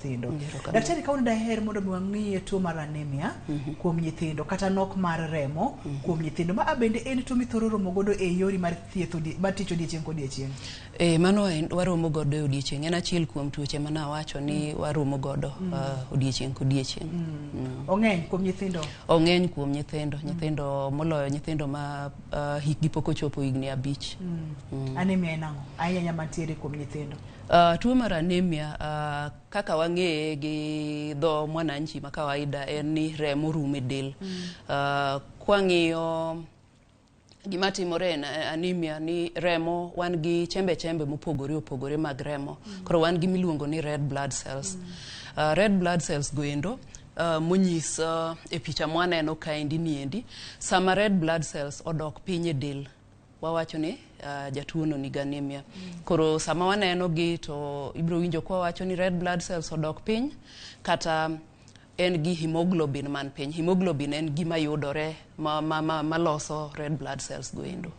nyithindo. Daktari, kawuono daher mondo mi wang'iye tuo mar anemia kuom nyithindo kata nok mar remo kuom nyithindo, ma bende en tuo mithoro romo godo e yori mar thieth mar tich odiechieng' kodiechieng'. E, mano en waromo godo e odiechieng', en achiel kuom tuoche mane awacho ni waromo godo odiechieng' kodiechieng'. Ong'eny kuom nyithindo? Ong'eny kuom nyithindo, nyithindo moloyo nyithindo ma hikgi pok ochopo higni 5. Anemia en ang'o ahinya ahinya mantiere kuom nyithindo? Tuo mar anemia, kaka wang'eye gi dho mwananchi ma kawaida, en ni remo rumo e del. Kwang'iyo gima timore en anemia ni remo wan gi chembe chembe mopogore opogore mag remo. Koro wan gi miluongo ni red blood cells. Red blood cells goendo monyis e picha mwaneno kaendi niendi, sama red blood cells odok piny e del, wawacho ni jatuo no nigi anemia. Koro sama waneno gi to ibiro winjo kwa wacho ni red blood cells odok piny kata en gi hemoglobin man piny. Hemoglobin en gima yudore ma loso red blood cells goendo.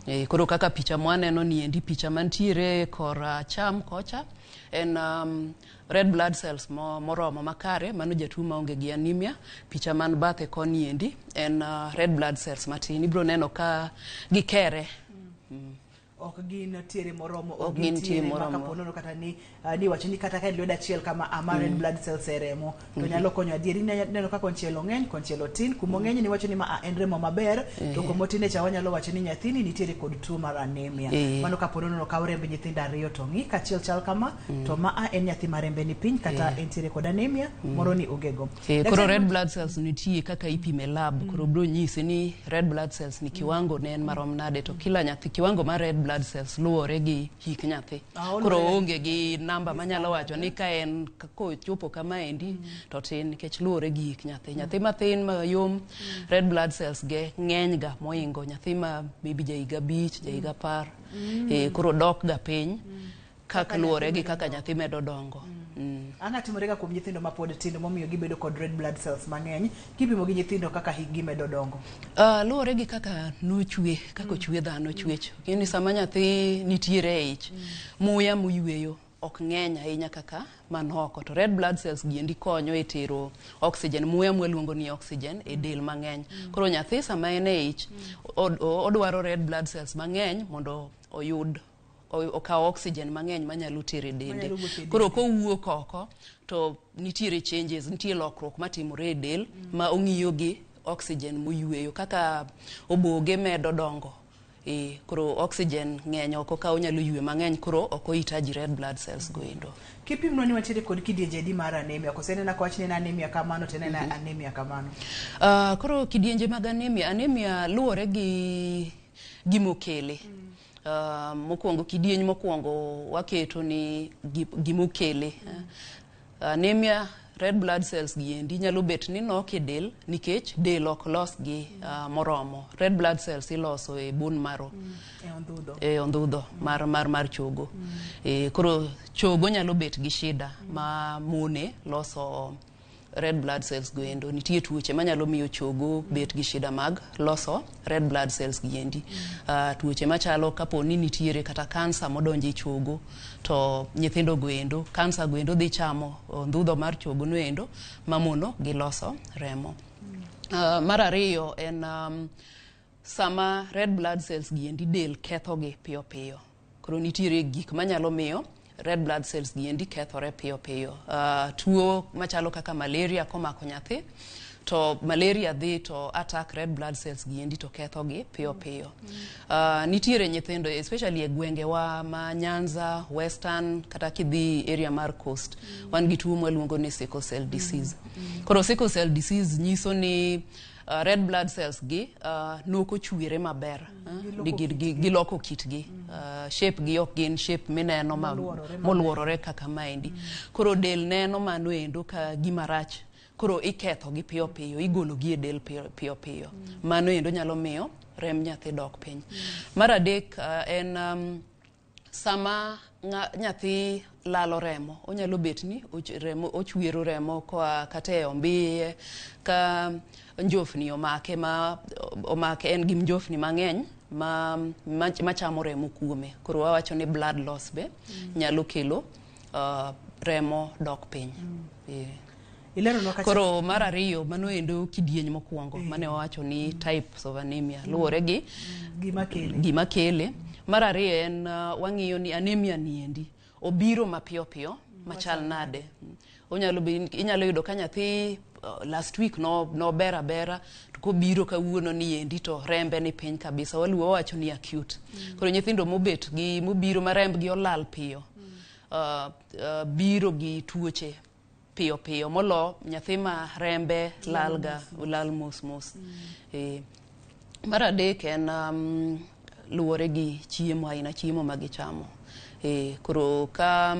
E, koro kaka picha mwaneno ni endi, picha mantiere koracham kocha en red blood cells moromo makare, mano jatuo maonge gi anemia. Picha man bathe koni endi en red blood cells matin, ibiro neno ka gikere. Ok gin tiere moromo. Ok gin tie ma moromo. Kapo nono kata ni ni wacho ni kata ka en lwedo achiel kama ama red blood cells e remo to nyalo konyo adieri neno ka konchiel ong'eny, konchiel otin. Kuma ong'eny ni wacho ni ma en remo maber, to kuma otin e cha wanyalo wacho ni nyathini nitiere kod tuo mar anemia. Mano kapo nono kaw remb nyithindo ariyo to ng'i ka achiel chal kama, to ma a en nyathi ma rembe ni piny kata entiere kod anemia, moro ni onge go. Koro red blood cells nitie kaka ipime lab. Koro biro nyisi ni red blood cells ni kiwango ne en marom nade, to kila nyathi, kiwango mar red blood cells luwore gi hik nyathi. Ah, koro oluwore onge gi namba manyalo wacho ni ka en kochopo kama endi to tin, nikech luwore gi hik nyathi. Nyathi mathin mayom, red blood cells ge ng'eny ga moingo nyathi ma maybe ja higa 5, ja higa 10. Koro dok ga piny kaka luwore gi kaka nyathi medo dongo. Ang'o timore ga kuom nyithindo mapod tindo momiyo gibedo kod red blood cells mang'eny kipimo gi nyithindo kaka hikgi medo dongo? Luwore gi kaka nochwe, kaka ochwe dhano, chwech. Ni sama nyathi nitiere e ich, muya moyweyo ok ng'eny ahinya kaka man oko, to red blood cells giendi konyo e tero oxygen, muya mwaluongo ni oxygen, e del mang'eny. Koro nyathi sama en e ich, odwaro red blood cells mang'eny mondo oyud okaw oxygen mang'eny manyalo tero e dende. Manyalo wuotho e. Koro kowuok oko to nitiere changes, nitie lokruok matimore e del ma ong'iyo gi oxygen moyweyo kaka oboge medo dongo. Koro oxygen ng'eny oko ka onyalo ywe mang'eny, koro ok ohitaji red blood cells go endo. Kipimnwa ni wantiere kod kidienje adi mar anemia, koso en ena kowach ni en anemia kamano to en ena anemia kamano? Koro kidienje mag anemia, anemia luwore gi gimokele. Mokwongo, kidieny mokwongo waketo ni gimokele. Anemia red blood cells giendi nyalo bet ni nok e del nikech del ok los gi moromo. Red blood cells iloso e bone marrow. E ondhudho. E ondhudho mar chogo. Koro chogo nyalo bet gi shida ma mone loso red blood cells goendo. Nitie tuoche manyalo miyo chogo bet gi shida mag loso red blood cells giendi. Tuoche machalo kapo ni nitiere kata kansa modonjo e chogo, to nyithindo goendo, kansa goendo dhi chamo ondhudho mar chogo noendo mamono giloso remo. Mar ariyo en sama red blood cells giendi del kethogi piyo piyo. Koro nitiere gik manyalo miyo red blood cells giendi kethore piyo piyo. Tuo machalo kaka malaria komako nyathi, to malaria dhi to attack red blood cells giendi to kethogi piyo piyo. Nitiere nyithindo, especially e gwengewa ma Nyanza, Western, kata kidhi area mar Coast, wan gi tuo mwaluongo ni sickle cell disease. Koro sickle cell disease nyiso ni red blood cells gi nokochwere maber, giloko kitgi, shape gi ok gin shape mineno ma Moluorore maber. Moluorore kaka maendi. Koro del neno mano endo ka gima rach, koro iketho gi piyo piyo, igolo gi e del piyo piyo piyo. Mano endo nyalo miyo remb nyathi dok piny. Mar adek en sama nyathi lalo remo, onyalo bet ni remo ochwero remo koa kata e ombiye ka njofni omake, ma omake en gi njofni mang'eny ma machamo remo kuome. Koro wawacho ni blood loss be nyalo kelo remo dok piny. Ileronwa kacha. Koro mar ariyo, mano endo kidieny mokwongo mane wawacho ni types of anemia luwore gi gima kele. Gima kele. Mar ariyo en wang'iyo ni anemia niendi obiro mapiyo piyo machal nade. Onyalo inyalo yudo ka nyathi last week no nober abera, to kobiro kawuono ni endi to rembe ni piny kabisa, waluwo wawacho ni acute. Koro nyithindo mobet gi mobiro ma rembgi olal piyo biro gi tuoche piyo piyo molo nyathi ma rembe lal ga lal mos mos. Mar adek en luwore gi chiemo, aina chiemo ma gichamo. Koro ka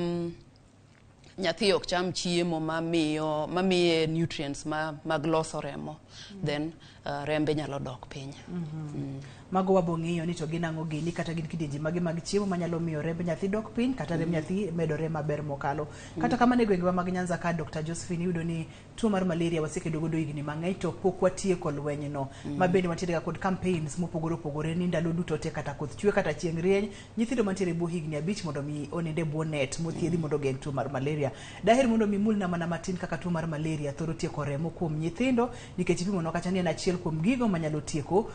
nyathi ok cham chiemo mamiyo mamiye nutrients mag loso remo, then rembe nyalo dok piny. Mago wabo ng'iyo ni to gin ang'o gini, kata gin kidienje mage mag chiemo manyalo miyo remb nyathi dok piny kata remb nyathi medore maber mokalo. Kata kamano, e gwengewa mag Nyanza ka, Dr. Josephine, iyudo ni tuo mar malaria wasekedo godo higni mang'eny to pok watieko lwenyno, ma bende wantiere ga kod campaigns mopogore opogore ni ndalo duto te, kata koth chwe kata chieng' rieny, nyithindo mantiere e bwo higni 5 mondo mi onind e bwo net mothiedhi mondo ogeng' tuo mar malaria. Daher mondo mi imulna mana matin kaka tuo mar malaria thoro tieko remo kuom nyithindo, nikech ipimonwa kacha ni en achiel kuom gigo manyalo tieko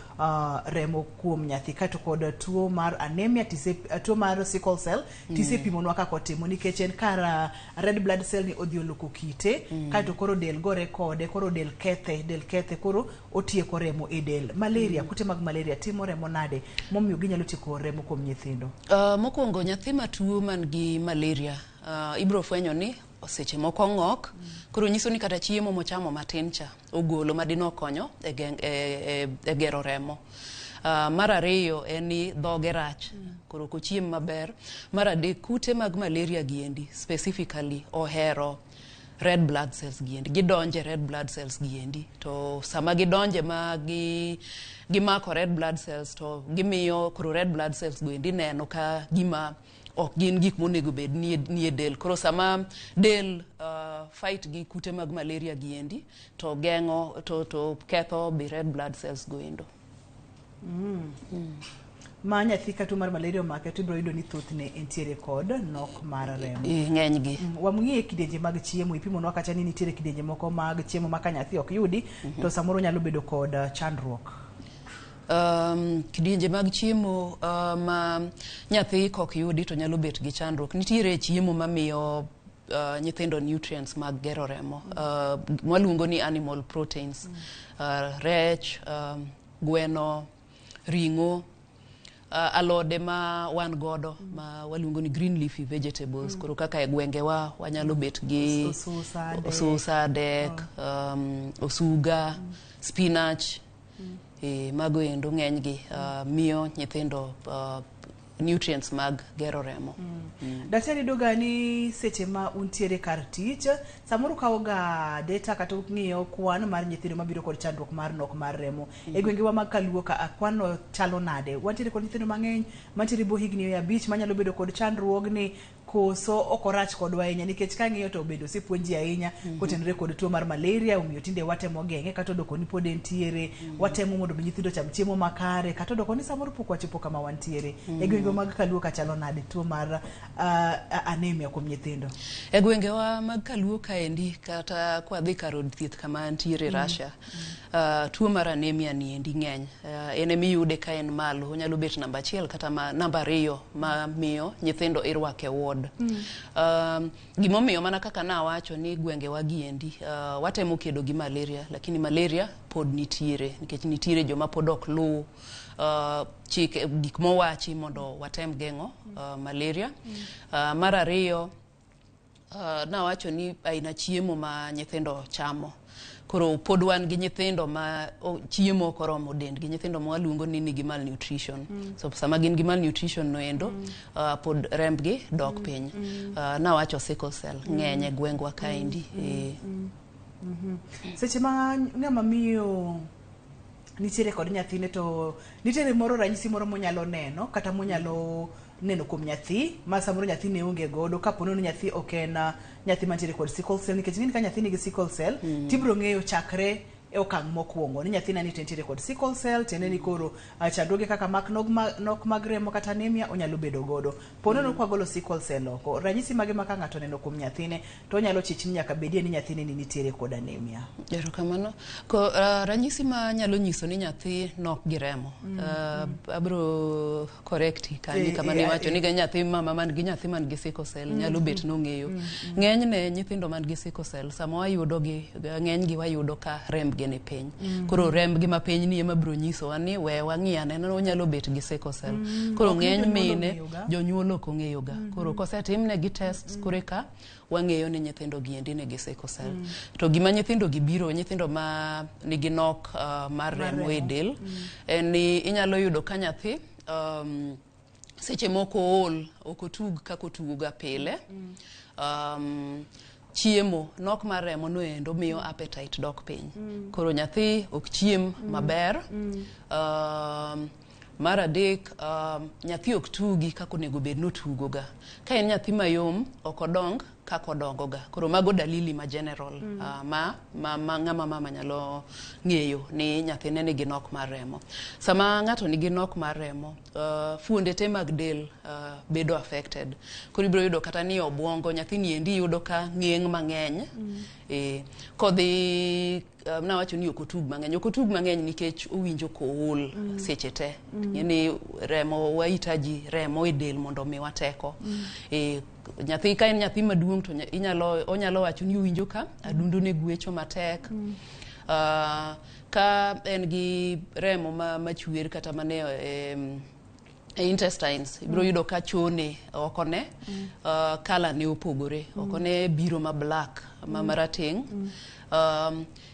remo kuom nyathi. Kaeto kod tuo mar anemia tise, tuo mar sickle cell tisepimonwa kaka otimo, nikech en kar red blood cell ni odhi oloko kite, kaeto koro del gore kode, koro del kethe, del kethe, koro otieko remo e del. Malaria, kute mag malaria timo remo nade momiyo ginyalo tieko remo kuom nyithindo? Mokwongo nyathi matuo man gi malaria ibiro fwenyo ni seche moko ng'ok. Koro nyiso ni kata chiemo mochamo matin cha ogolo madino konyo e gero remo. Mar ariyo en ni dhoge rach, koro ok ochiem maber. Mar adek, kute mag malaria giendi specifically ohero red blood cells giendi, gidonje red blood cells giendi, to sama gidonje ma gi gimako red blood cells, to gimiyo koro red blood cells goendi neno ka gima ok gin gik monego bed ni e del. Koro sama del fight gi kute mag malaria giendi, to geng'o to ketho be red blood cells goendo. Ma nyathi ka tuo mar malaria omake to ibiro yudo ni thothne entiere kod nok mar remo. Ng'enygi. Wang'iye kidienje mag chiemo. Ipimonwa kacha ni nitiere kidienje moko mag chiemo ma ka nyathi ok yudi to samoro nyalo bedo kod chandruok. Kidienje mag chiemo ma nyathi kok yudi to nyalo bet gi chandruok, nitiere chiemo mamiyo nyithindo nutrients mag gero remo mwaluongo ni animal proteins, rech, gweno, ring'o, alode ma wan godo ma waluongo ni green leafy vegetables. Koro kaka e gwengewa wanyalo bet gi Osusa, dek. Osusa, dek, osuga, spinach, mago endo ng'enygi miyo nyithindo nutrients mag gero remo. Daktari, yudo ni seche ma untiere kar tich, samoro ukawo ga data kata ung'iyo kwan mar nyithindo mabiro kod chandruok mar nok mar remo e gwengewa mag Kaluo ka, kwan no chalo nade? Wantiere kod nyithindo mang'eny mantiere bo higni 5 manyalo bedo kod chandruogni, koso ok orach kodwa ahinya? Nikech kang'iyo to bedo osepuonji ahinya kotenore kod tuo mar malaria, omiyo tinde watemo geng'e kata odoko ni pod entiere, watemo mondo mi nyithindo ocham chiemo makare, kata odoko ni samoro pok wachopo kama wantiere. E gwengewa mag Kaluo ka chalo nade tuo mar anemia kuom nyithindo? E gwengewa mag Kaluo kaendi, kata kwadhi kar od thieth kama ntiere Russia, tuo mar anemia niendi ng'eny. En emiyude ka en malo, onyalo bet namba 1 kata namba 2 ma miyo nyithindo irwako e ward. Gimomiyo mana kaka nawacho ni gwengewa giendi watemo kedo gi malaria, lakini malaria pod nitiere nikech nitiere joma pod ok luw chike, gik mowachi mondo watem geng'o malaria. Mar ariyo, nawacho ni aina chiemo ma nyithindo chamo. Koro pod wan gi nyithindo ma chiemo ok oromo dendgi, nyithindo ma waluongo ni nigi malnutrition. So sama gin gi malnutrition no endo, pod rembgi dok piny. Nawacho sickle cell ng'eny e gwengwa kaendi. Seche ma ng'ama miyo nitiere kod nyathine, to nitiere moro ranyisi moro monyalo neno kata monyalo neno kuom nyathi ma samoro nyathi ne onge godo, kapo ni nyathi ok en nyathi mantiere kod sickle cell, nikech ing'eni ka nyathi nigi sickle cell tibiro ng'eyo chakre e okang' mokwongo ni nyathina ni to entiere kod sickle cell, tiende ni koro chandruoge kaka mak nok mag remo kata anemia onyalo bedo godo. Ponono kwagolo sickle cell oko, ranyisi mage ma ka ng'ato oneno kuom nyathine to onyalo chich ni nyaka bedie ni nyathine ni nitiere kod anemia? Erokamano. Ko ranyisi ma nyalo nyiso ni nyathi nok gi remo. Abro correct kanyo kama ne iwacho ni nyathi mama man gi nyathi man gi sickle cell nyalo bet nong'eyo. Ng'enyne nyithindo man gi sickle cell sama wayudo gi ng'enygi wayudo ka rembgi ni piny. Koro rembgi ma piny ni ema biro nyisowa ni we wang'i anena onyalo bet gi sickle cell. Koro ng'eny mine jonyuol ok ong'eyo ga. Koro kosetimnegi tests koro eka wang'eyo ni nyithindo gi endi nigi sickle cell. To gima nyithindo gi biro, nyithindo ma nigi nok mar remo e del, en ni inyalo yudo ka nyathi seche moko ool, ok otug kaka otugo ga pile. Chiemo, nok mar remo no endo miyo appetite dok piny. Koro nyathi ok chiem maber. Mar adek, nyathi ok tugi kaka onego bed ni otugo ga. Ka en nyathi mayom, ok odong kaka odongo ga. Koro mago dalili ma general ma ng'ama mama nyalo ng'eyo ni nyathine nigi nok mar remo. Sama ng'ato nigi nok mar remo, fuonde te mag del bedo affected. Koro ibiro yudo kata ni obwongo nyathini endi yudo ka ng'eng' mang'eny. Kodhi nawacho ni ok otug mang'eny. Ok otug mang'eny nikech owinjo kool seche te. Ng'eni remo wahitaji remo e del mondo omiwa teko. Nyathi ka en nyathi maduong' to inyalo onyalo wacho ni owinjo ka adundo ne gwecho matek. Ka en gi remo machwer kata mane e intestines, ibiro yudo ka chone okone colour ne opogore, okone biro ma black ma marateng'.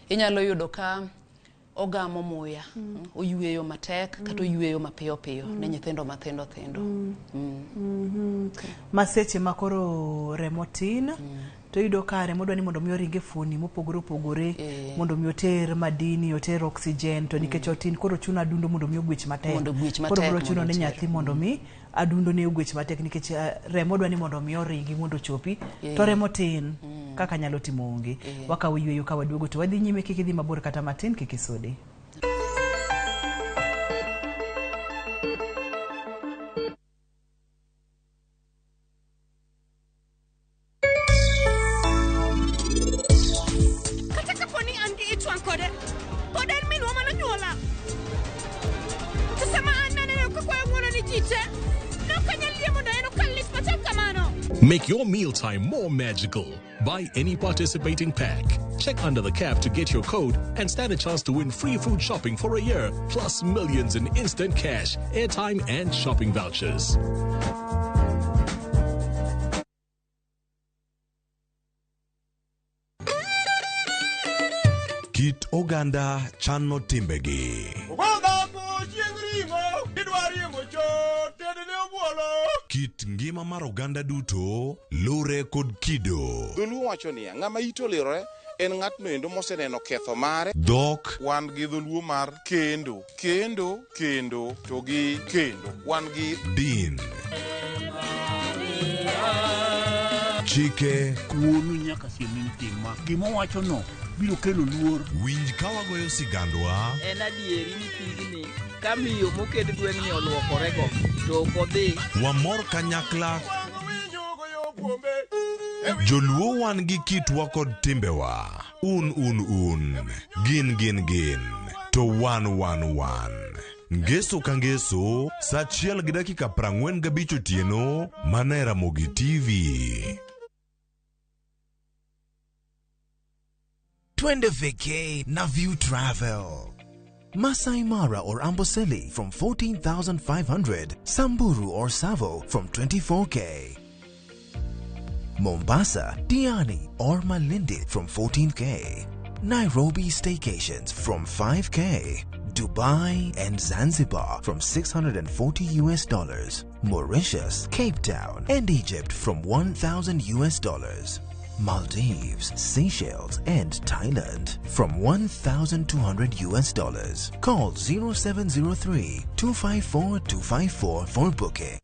Inyalo yudo ka ogamo muya, oyueyo matek kata oyueyo mapiyo piyo ne nyithindo mathindo thindo. Ma seche ma koro remo tin, to iyudo ka remo dwa ni mondo mi oring e fuoni mopogore opogore mondo mi oter madini, oter oxygen, to nikech otin koro chuno adundo mondo mi ogwech matek. Mondo ogwech Koro matek biro chuno mondo ni oter. Nyathi mondo mi adundo ne ogwech matek nikech remo dwa ni mondo mi oringi mondo ochopi to remo tin kaka nyalo timo onge. Wakawo yweyo, ka waduogo to wadhi nyime. Kik idhi mabor kata matin, kik isudi. Kata kapo ni an gi ich wang' kode, pod en minwa manonyuola. To sama an naneno kakwayo ng'wono ni ji te, nok anyal yie mondo en okal lit machal kamano. Make your mealtime more magical. Buy any participating pack. Check under the cap to get your code and stand a chance to win free food shopping for a year, plus millions in instant cash, airtime, and shopping vouchers. Kit oganda chano timbegi. Godhambo chieng' ring'o idwa riembo chot tedne obuolo. Kit ngima mar oganda duto lure kod kido. Dholuo wacho niya, ng'ama ite olirore en ng'atno endo moseneno ketho mare. Dhok. Wan gi dholuo mar kendo, kendo, kendo, to gi kendo. Wan gi din. Chike. Wuonu nyaka siemni ni tim ma gima owachono biro kelo luor. Winj ka wagoyo sigandwa. En adieri ni pigni ka miyo moked gweng'ni oluokorego to ok odhi. Wamor kanyakla. Joluo wan gi kitwa kod timbewa. Un un un. Gin gin gin. To wan wan wan. Ngeso ka ngeso, sa 1:45 otieno, mana e Ramogi TV. Twende vacay na View Travel. Masai Mara or Amboseli from 14,500, Samburu or Tsavo from 24K. Mombasa, Diani or Malindi from 14K. Nairobi staycations from 5K. Dubai and Zanzibar from $640 US. Mauritius, Cape Town and Egypt from $1,000 US. Maldives, Seychelles and Thailand from $1,200 US. Call 0703 254 254 for booking.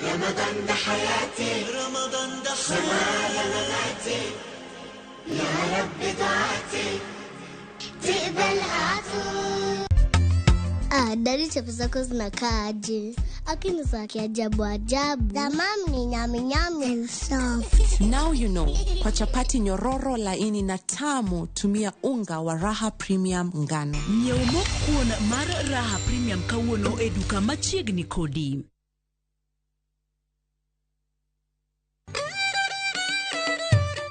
رمضان ده حياتي، رمضان ده حياتي، يا رب دعاتي تقبلها عطول. Ah, daddy chapo zako zinakaa aje? Akini za kiajabu ajabu. Za mam ni nyami nyami and soft. Now you know. Kwa chapati nyororo laini na tamu, tumia unga wa Raha Premium ngano. Nyiew mok kuon mar Raha Premium kawuono e duka machiegni kodi.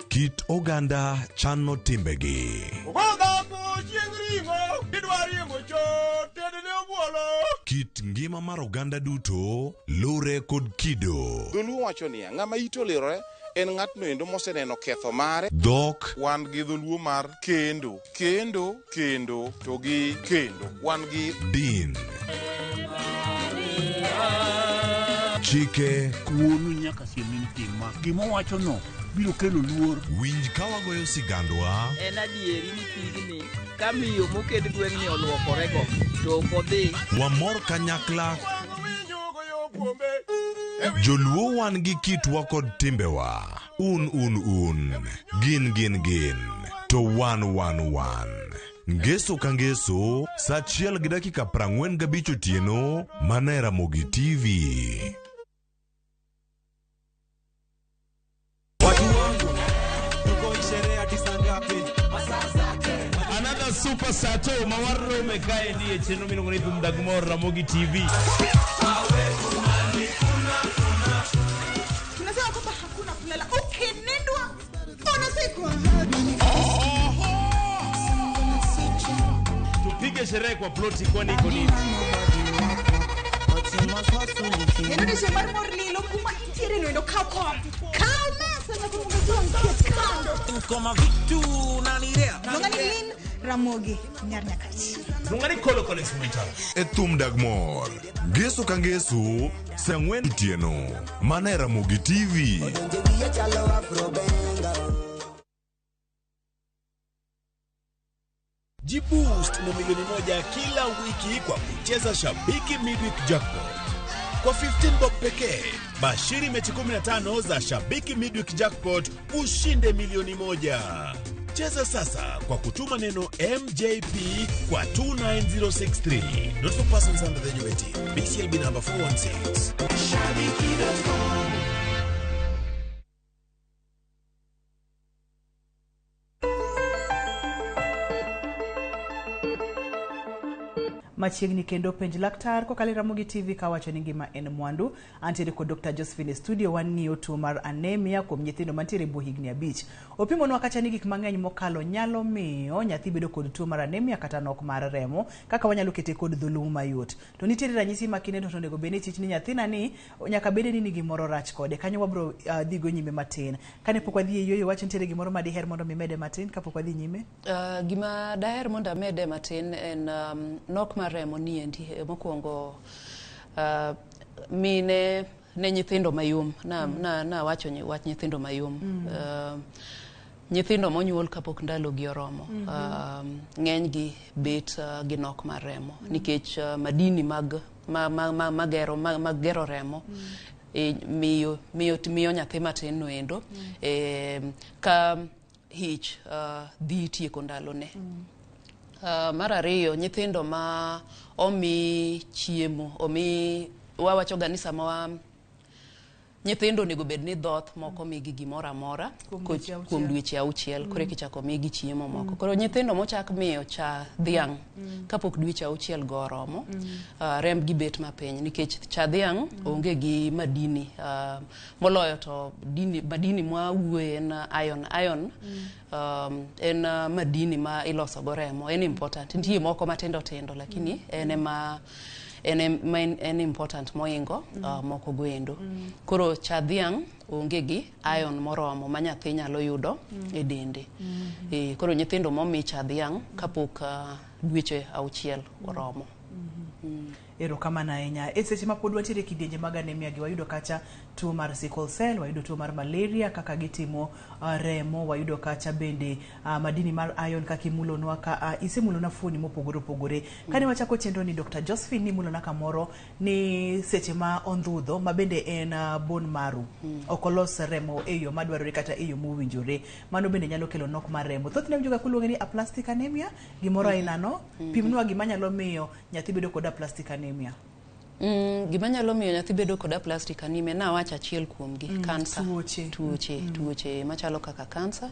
Kit oganda chano timbegi. Ogodhambo chieng' ring'o, idwa riembo chot, tedne obuolo. Kit ngima mar oganda duto lure kod kido. Dholuo wacho niya, ng'ama ite olirore en ng'atno endo moseneno ketho mare. Dhok Wan gi dholuo mar kendo, kendo, kendo, to gi kendo. Wan gi din. Chike Wuonu nyaka siem ni tima. Gimowachono biro kelo luor. Winj ka wagoyo sigandwa En adieri ni pigni ka miyo moket gweng'ni oluokorego to ok odhi wamor kanyakla. Joluo wan gi kitwa kod timbewa. Un un un. Gin gin gin. To wan wan wan. Ngeso ka ngeso, sa achiel gi dakika 45 otieno, mana e Ramogi TV. Watu wangu tuko sherehe hadi saa ngapi? Another super sato mawarome kaendi e chenro miluongo ni Thum Dag Mor Ramogi TV. Tunasema kwamba hakuna kulala, ukinindwa unazikwa. Tupige sherehe kwa ploti kwani iko nini? En odiochieng' mar mor lilo kuma intiere no endo kaw kom kaw mesa nyaka mondo ituang ket kando Koma vitu nanirea. Luonga ni Lin Ramogi nyar Nyakach. Luonga ni Kolo Collins Mwita. E Thum Dag Mor. Ngeso ka ngeso, sa 4 otieno, mana e Ramogi TV. Jiboost na milioni 1 kila wiki kwa kucheza Shabiki Midweek Jackpot. Kwa 15 bob pekee, bashiri mechi 15 za Shabiki Midweek Jackpot ushinde milioni 1. Cheza sasa kwa kutuma neno MJP kwa 29063. Not for persons under the age of 18. BCLB number 416. Shabiki.com. Machiegni kendo penj laktar kokalo e Ramogi TV kawacho ni ngima en mwandu. Antiere kod Dr. Josephine e studio wang'iyo tuo mar anemia kuom nyithindo mantiere e bwo higni 5. Opimonwa kacha ni gik mang'eny mokalo nyalo miyo nyathi bedo kod tuo mar anemia kata nok mar remo kaka wanyalo kete kod dholuo mayot. To nitiere ranyisi ma kineno to onego bed ni ichich ni nyathina ni nyaka bede ni gimoro rach kode. Kanyo wabro dhigo nyime matin. Kane pok wadhi e yueyo wach nitiere gimoro ma diher mondo mimede matin kapok wadhi nyime? Gima daher mondo amede matin en nok mar remo niendi. Mokwongo mine ne nyithindo mayom na wacho wach nyithindo mayom. Nyithindo monyuol kapok ndalo gi oromo ng'eny gi bet gi nok mar remo nikech madini mag magero remo miyo nyathi matin no endo ka hich dhi tieko ndalone. Mar ariyo, nyithindo ma omi chiemo, omi wawacho ga ni sama nyithindo onego bed ni dhoth moko migi gimoro amora kuom dweche 6 koro kichako migi chiemo moko. Koro nyithindo mochak miyo cha dhiang' kapok dweche 6 go oromo, rembgi bet mapiny nikech cha dhiang' onge gi madini moloyo to madini mwawuoye en iron. Iron en madini ma iloso go remo, en important. Nitie moko matindo tindo lakini en ema en important moingo moko goendo. Koro cha dhiang' onge gi iron moromo ma nyathi nyalo yudo e dende. Koro nyithindo momi cha dhiang' kapok dweche 6 oromo. Erokamano ahinya. E seche ma pod wantiere e kidienje mag anemia gi wayudo kacha tuo mar sickle cell, wayudo tuo mar malaria kaka gitimo remo, wayudo kacha bende madini mar iron kaka imulonwa ka isemulonwa fuoni mopogore opogore. Kane wachako chenro ni Dr. Josephine nimulona kamoro ni seche ma ondhudho ma bende en bone marrow ok olos remo e yo madwarore kata e yo mowinjore. Mano bende nyalo kelo nok mar remo. Thothne awinjo ga kuluonge ni aplastic anemia, gimoro aina no. Pimnwa gima nyalo miyo nyathi bedo kod aplastic anemia. Gima nyalo miyo nyathi bedo kod aplastic anemia nawacho achiel kuomgi, kansa. Tuoche. Tuoche machalo kaka kansa.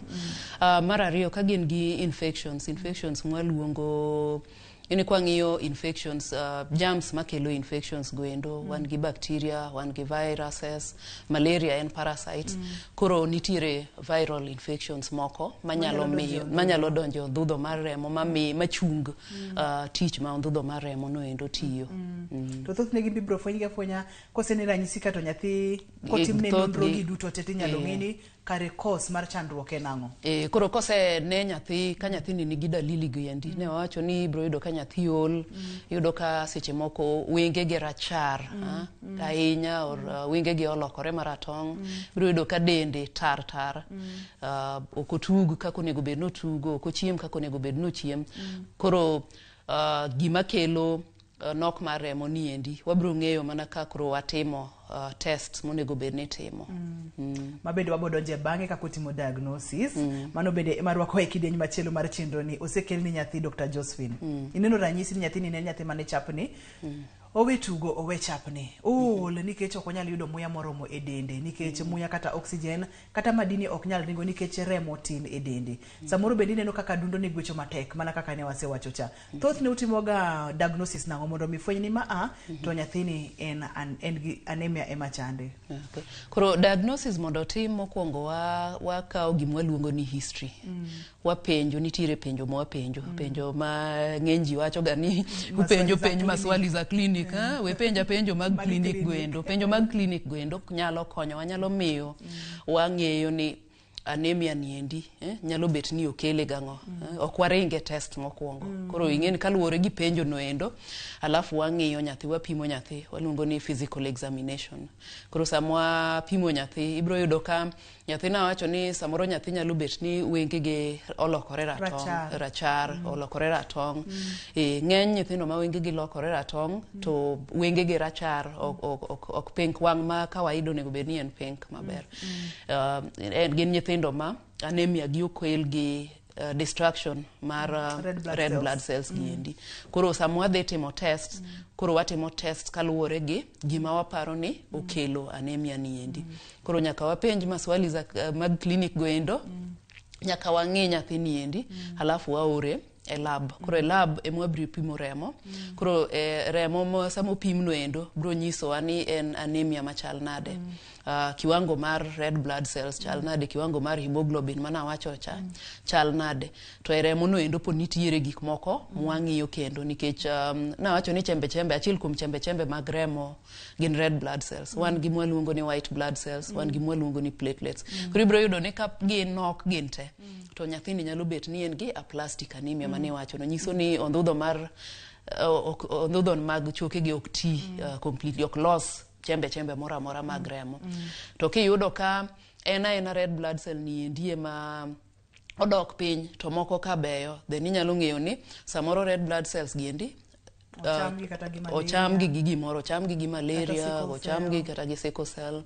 Mar ariyo ka gin gi infections, infections mwaluongo in kwang'iyo infections, germs makelo infections goendo, wan gi bacteria, wan gi viruses, malaria en parasites. Koro nitiere viral infections moko manyalo Manyalo donjo e miyo ondhudho. manyalo donjo e ondhudho mar remo mami machung tich ma ondhudho mar remo noendo tiyo. To thothne gin ibiro fwenygi afwenya kosene ranyisi ka to nyathi kotimne Thothgi- nonro gi duto te tinyalo ng'e ni kare cause mar chandruok en ang'o. Koro kose ne nyathi ka nyathini nigi dalili gi endi ne wawacho ni ibiro yudo ka nyathi ol, iyudo ka seche moko wengege rachar ahinya or wengege olokore maratong', ibiro yudo ka dende tar tar, ok otug kaka onego bed ni otugo, ok ochiem kaka onego bed ni ochiem. Koro gima kelo nok mar remo ni endi wabiro ng'eyo mana ka koro watimo test monego bed ni itimo. Ma bende wabo donje bang'e kaka otimo diagnosis. Mano bende ema rwako e kidieny machielo mar chenro ni osekel ni nyathi Dr. Josephine. Ineno ranyisi ni nyathini ne en nyathi mane chapni. Owe tugo, owe chapni. Ool nikech ok onyal yudo muya moromo e dende nikech muya kata oxygen kata madini ok nyal ringo nikech remo tin e dende. Samoro bende ineno kaka adundo ne gwecho matek mana kaka ne wasewacho cha. Thothne utimoga diagnosis nang'o mondo mi fweny ni ma a to nyathini en en gi anemia ema chande. Okay. Koro diagnosis mondo otim mokwongo wakawo gima waluongo ni history. Wapenjo, nitiere penjo ma wapenjo, penjo ma ng'eny ji wacho ga ni upenjo za penj clinic. maswali za clinic, we penja penjo mag Mag clinic clinic. goendo. Penjo mag clinic goendo nyalo konyowa, nyalo miyo wang'eyo ni anemia ni endi nyalo bet ni okele gang'o. Ok waringe test mokwongo. Koro ing'e ni kaluwore gi penjo no endo, alafu wang'iyo nyathi, wapimo nyathi, waluongo ni physical examination. Koro sama wapimo nyathi, ibiro yudo ka nyathi nawacho ni samoro nyathi nyalo bet ni wengege olokore ratong', Rachar. rachar, olokore ratong'. Ng'eny nyithindo ma wengegi lokore ratong' to wengegi rachar, ok pink, wang' ma kawaida onego bed ni en pink maber. Gin nyithindo ma anemia gi okel gi destruction mar Red blood red cells. blood cells gi endi. Koro sama wadhi timo test, koro watimo test kaluwore gi gima waparo ni okelo anemia ni endi. Koro nyaka wapenj maswali za mag clinic goendo, nyaka wang'i nyathi ni endi, halafu waore e lab. Koro e lab ema wabiro pimo remo. Koro remo ma sama opimno endo biro nyisowa ni en anemia machal nade. Kiwango mar red blood cells chal nade, kiwango mar hemoglobin manawacho cha chal nade. To e remo no endo pod nitiere gik moko mwang'iyo kendo nikech nawacho ni chembe chembe, achiel kuom chembe chembe mag remo gin red blood cells. Wan gi mwaluongo ni white blood cells, wan gi mwaluongo ni platelets. Koro ibiro yudo ni ka gin nok gin te, to nyathini nyalo bet ni en gi aplastic anemia mane iwacho no. Nyiso ni ondhudho mar ondhudho mag chokegi ok ti completely, ok los chembe chembe moro amora mag remo. To kiyudo ka en aena red blood cell ni endi ema odok piny to moko ka beyo, then inyalo ng'eyo ni samoro red blood cells gi endi Ochamgi kata gi malaria. ochamgi gi gimoro, ochamgi gi malaria, sickle ochamgi cell. kata gi sickle cell.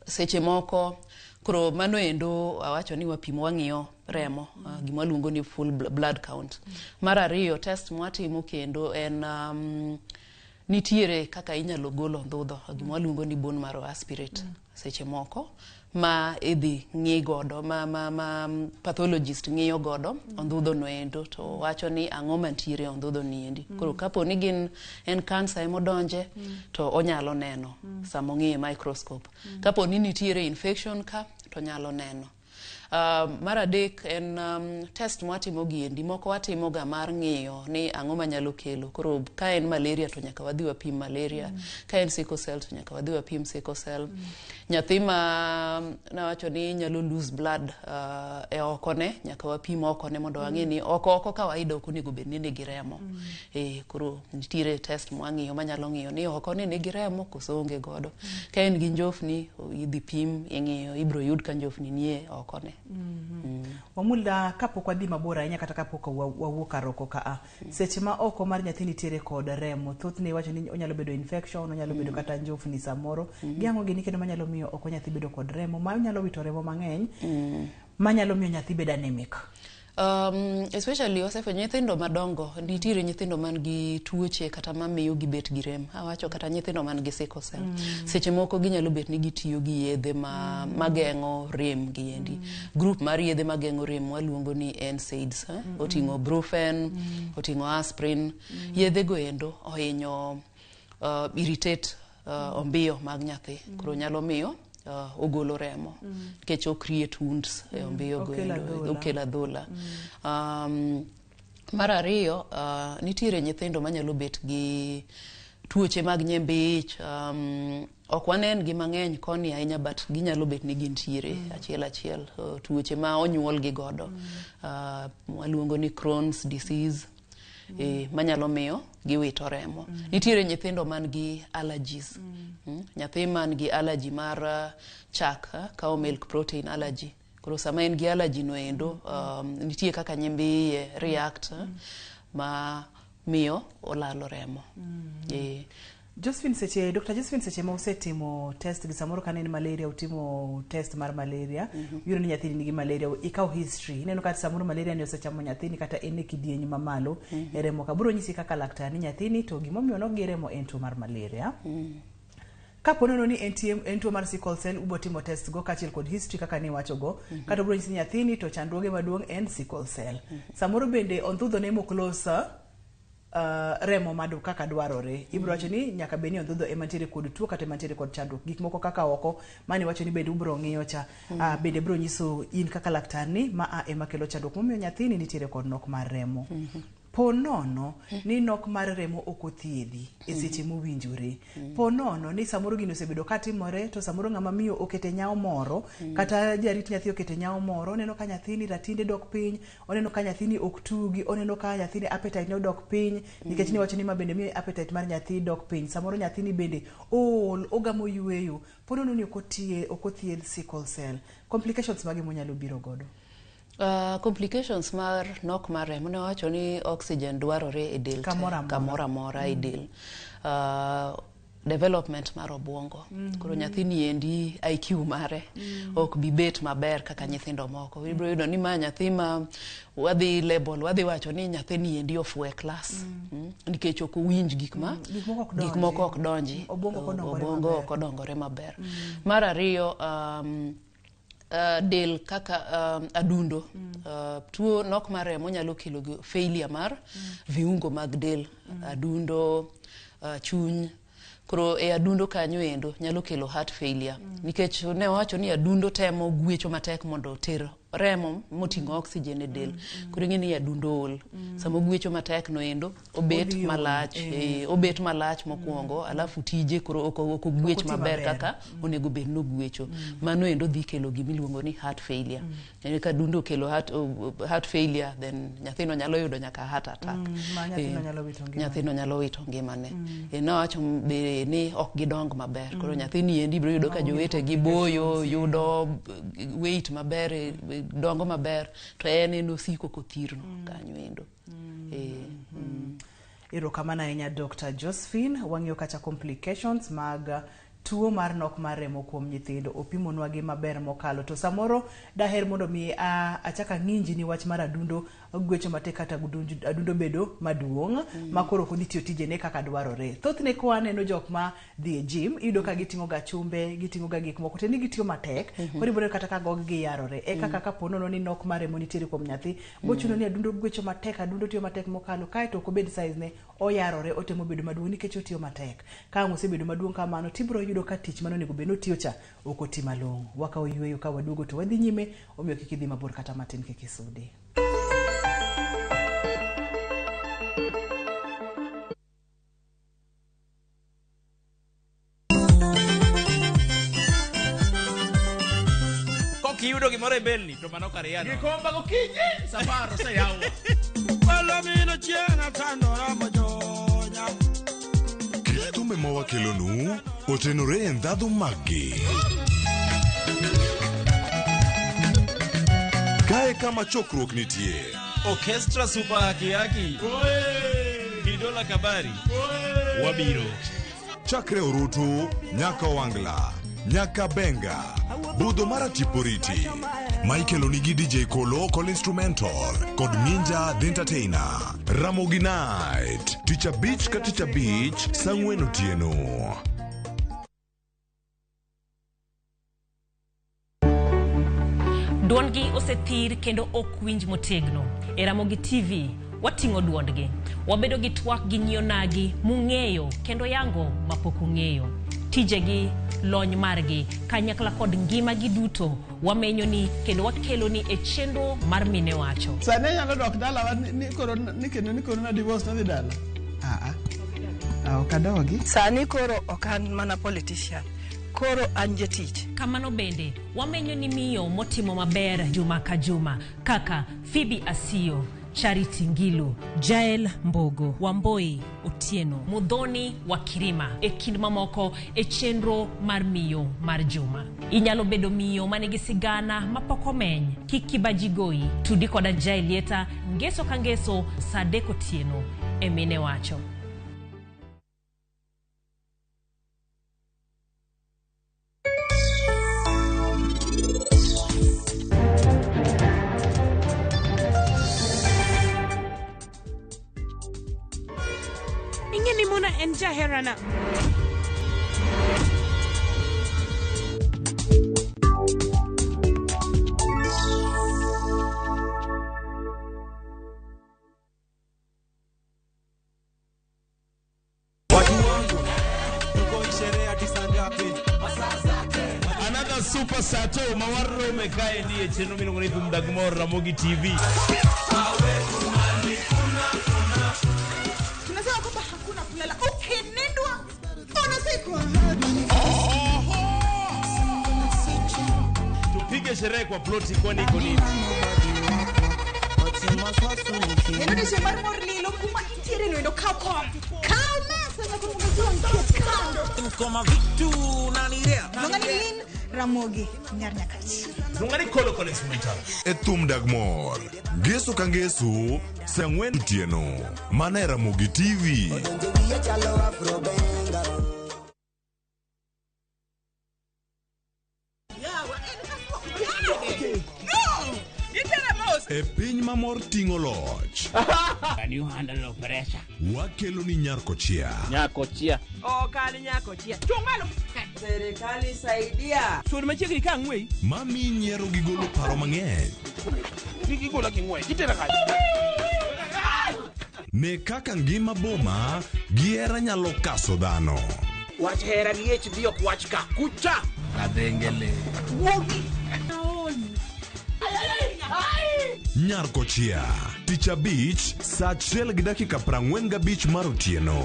Seche moko koro mano endo awacho ni wapimo, wang'iyo remo, gima waluongo ni full blood count. Mar ariyo, test mwatimo kendo en nitiere kaka inyalo gol ondhudho, gima waluongo ni bone marrow aspirate. Seche moko ma idhi ng'i godo ma pathologist ng'iyo godo ondhudho no endo to wacho ni ang'o mantiere e ondhudho ni endi. Koro kapo ni gin en kansa emodonje to onyalo neno sama ong'iye microscope. Kapo ni nitiere infection ka to nyalo neno. Mar adek en test mwatimo giendi moko watimo ga mar ng'iyo ni ang'o manyalo kelo. Koro ka en malaria to nyaka wadhi wapim malaria. Ka en sickle cell to nyaka wadhi wapim sickle cell. Nyathi ma nawacho ni nyalo lose blood e okone, nyaka wapim okone mondo wang'e ni oko kawaida ok onego bed ni nigi remo. Koro nitiere test mwang'iyo manyalo ng'iyo ni okone nigi remo koso onge godo. Ka en gi njofni, idhi pim ing'iyo ibro yud ka njofni nie okone. Wamula, kapok wadhi mabor ahinya kata kapok wawuok kar oko ka seche ma oko mar nyathi nitiere kod remo, thothne iwacho ni onyalo bedo infection, onyalo bedo kata njofni samoro. Gi ang'o gini kendo manyalo miyo oko nyathi bedo kod remo, manyalo wito remo mang'eny, manyalo miyo nyathi bedo anemic? Especially wasefwenyo nyithindo madongo, nitiere nyithindo man gi tuoche kata mamiyo gibet gi rem. Awacho kata nyithindo man gi sickle cell. Seche moko ginyalo bet ni gitiyo gi yedhe ma mageng'o rem gi endi. Group mar yedhe mageng'o rem waluongo ni NSAIDs. Oting'o Brufen, oting'o aspirin. Yedhe go endo ohinyo irritate ombiyo mag nyathi. Koro nyalo miyo ogolo remo. Nikech o create wounds e ombiyo go Okelo endo. adhola. Okelo adhola. Mar ariyo, nitiere nyithindo manyalo bet gi tuoche mag nyembe ich. Ok wanen gi mang'eny koni ahinya, but ginyalo bet ni gintiere achiel achiel. Tuoche ma onyuol gi godo. Waluongo ni Crohn's disease. Manyalo miyo giwito remo. Nitiere nyithindo man gi allergies. Nyathi man gi allergy mar chak, cow milk protein allergy. Koro sama en gi allergy no endo, nitie kaka nyimbi iye react ma miyo olalo remo. Josephine, seche Dr. Josephine, seche ma usetimo test gi samoro ka ne en malaria, utimo test mar malaria, uyudo ni nyathini nigi malaria, ikawo history, ineno ka samoro malaria ni osechamo nyathini kata en e kidieny mamalo e remo ka biro nyisi kaka laktar ni nyathini to gimomiyo nok gi remo en tuo mar malaria. Kapo nono ni en tuo mar sickle cell, ubo timo test go kaachiel kod history kaka niwacho go, kata obiro nyisi ni nyathini to chandruoge maduong' en sickle cell. Samoro bende ondhudho ne mok los remo madu kaka dwarore, ibiro wacho ni nyaka bed ni ondhudho ema nitiere kod tuo kata ema nitiere kod chandruok. Gik moko kaka oko mane wacho ni bende ubiro ng'iyo cha, bende biro nyiso in kaka laktar ni ma a ema kelo chandruok momiyo nyathini nitiere kod nok mar remo. Po nono ni nok mar remo ok othiedhi e seche mowinjore, po nono ni samoro gini osebedo katimore, to samoro ng'ama miyo okete nyawo moro, kata jarit nyathi okete nyawo moro, oneno ka nyathini ratinde dok piny, oneno ka nyathini ok tugi, oneno ka nyathini appetite ne odok piny, nikech niwacho ni ma bende miyo appetite mar nyathi dok piny, samoro nyathini bende ool, ogamo yweyo. Po nono ni ok othiedh sickle cell, complications mage monyalo biro godo? Complications mar nok mar remo, ne wacho ni oxygen dwarore e del te, Kamoro amora. Kamoro amora e del. Development mar obuongo. Koro nyathini endi IQ mare ok bi bet maber kaka nyithindo moko. Ibiro yudo ni ma nyathi ma wadhi label, wadhi wacho ni nyathini endi ofuwo e klas. Nikech ok owinj gik ma Gik moko ok gik donji. Moko ok donji. Obwongo ok odongore Obwongo maber. ok odongore maber. Mar ariyo, del kaka adundo, tuo nok mar remo nyalo kelo failure mar viungo mag del, adundo, chuny. Koro e adundo kanyo endo nyalo kelo heart failure, nikech ne wawacho ni adundo temo gwecho matek mondo oter remo moting'o oxygen e del. Koro ing'e ni adundo ol sama ogwecho matek no endo obet Odhi ol, malach, obet malach mokwongo, alafu tije koro ok ogwech Ok oti maber maber. kaka onego bed nogwecho. Mano endo dhi kelo gimiluongo ni heart failure. En ka adundo okelo heart failure, then nyathino nyalo yudo nyaka heart attack. Ma nyathino nyalo wito ngimane. Nyathino nyalo wito ngimane. Nawacho be ni ok gidong maber. Koro nyathini endi ibiro yudo ka Mago gin jowetegi boyo, yudo weight maber, dongo maber, to en osiko kothirno kanyo endo. Erokamano ahinya, Dr. Josephine. Wang'iyo kacha complications mag tuo mar nok mar remo kuom nyithindo. Opimonwa gi maber mokalo. To samoro daher mondo mi achak ang'inji ni wach mar adundo gwecho matek kata adundo bedo maduong' ma koro ok odhi tiyo tijene kaka dwarore. Thothne ka waneno jok ma dhi e gym, iyudo ka giting'o ga chumbe, giting'o ga gik moko, to ni gitiyo matek. Koro ibiro neno kata ka gog gi yarore. E kaka kapo nono ni nok mar remo nitiere kuom nyathi, bochuno ni adundo gwecho matek, adundo tiyo matek mokalo, kaeto ok obed size ne, oyarore, otemo bedo maduong' nikech otiyo matek. Ka ang' osebedo maduong' kamano, tibiro yudo iyudo ka tich mane onego bed ni otiyo cha ok oti malong'o. Wakawo yueyo ka waduogo to wadhi nyime, omiyo kik idhi mabor kata matin kik isudi. Kok iyudo gimoro e belni to mano kar yano. Gikomba gokinyi safar oseyawo. Palomino chieng' atandora mojonya. Kit thumbe ma wakelonu otenore e ndhadhu maggi. Kae kama chokruok nitie. Orchestra Super Haki Haki. Bidola Kabari. Wabiro. Chakre Orutu, nyaka Wangla, nyaka Benga, budho mar Atiporiti. Michael Onigi DJ Kolo Kol Instrumental kod Minja The Entertainer. Ramogi Night, tich abich ka tich abich, saa ang'wen otieno. Duondgi osethir kendo ok winj motegno. E Ramogi TV, wating'o duondgi. Wabedo gi twak gi nyionagi mung'eyo kendo yango mapok ung'eyo. Tijegi, lony margi, kanyakla kod ngimagi duto wamenyoni kendo wakeloni e chenro mar Mine Wacho. Sani anyalo dok dalawa ni koro ni kendo ni koro na divorce nadhi dala. Ah ah. Ok adogi. Sani koro ok an mana politician. Koro an jatich. Kamano bende, wamenyo ni miyo motimo maber juma ka juma kaka Phoebe Asiyo, Charity Ngilu, Jael Mbogo, Wamboi Otieno, Mudhoni wa Kirima e kind mamoko e chenro mar miyo mar juma. Inyalo bedo miyo manigi sigana mapok omeny. Kik kibaji goyi. Tudi koda Jael Lieta ngeso ka ngeso saa adek otieno e Mine Wacho. Ing'e ni Mona en jaherana. Watu wangu, tuko hii sherehe hadi saa ngapi? Another super sato ma warome kaendi e chenro miluongo ni Thum Dag Mor Ramogi TV. Tunasema kwamba hakuna kulala, ukinindwa unazikwa. Tupige sherehe kwa ploti kwani iko nini? En odiochieng' mar mor lilo kuma intiere no endo kaw kom kaw mesa nyaka mondo ket kando. Koma vitu nanirea. Luonga ni Lin Ramogi nyar Nyakach. Luonga ni Kolo Kolo Instrumental. E thum dag mor, ngeso ka ngeso, saa ang'wen otieno, mana e Ramogi TV. E piny ma mor ting'o loch. Can you handle pressure? Wakelo ni Nyarkochia. Nyakochia. Ok an nyakochia. Chung' malo. Serikali saidia. Sud machiegni ka ang'weyi. Mami nyiero gi golo paro mang'eny. Kik igola gi ng'wech, itera kanye? Ne kaka ngima boma gi hera nyalo kaso dhano. Wach hera gi HD ok wach ka kucha. Kadhengele. Wuogi. Nyarkochia, tich abich, saa 1:45 mar otieno.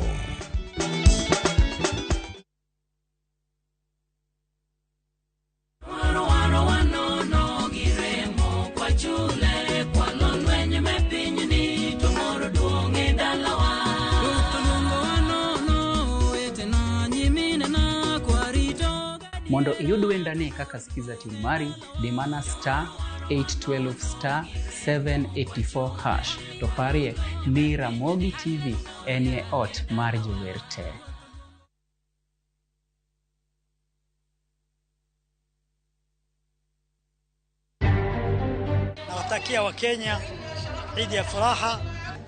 Mondo iyud wendani kaka Skiza tune mari, di mana star 812 star 784 hash. To parie ni Ramogi TV enie ot mar jower te. Nawatakia Wakenya Idi ya furaha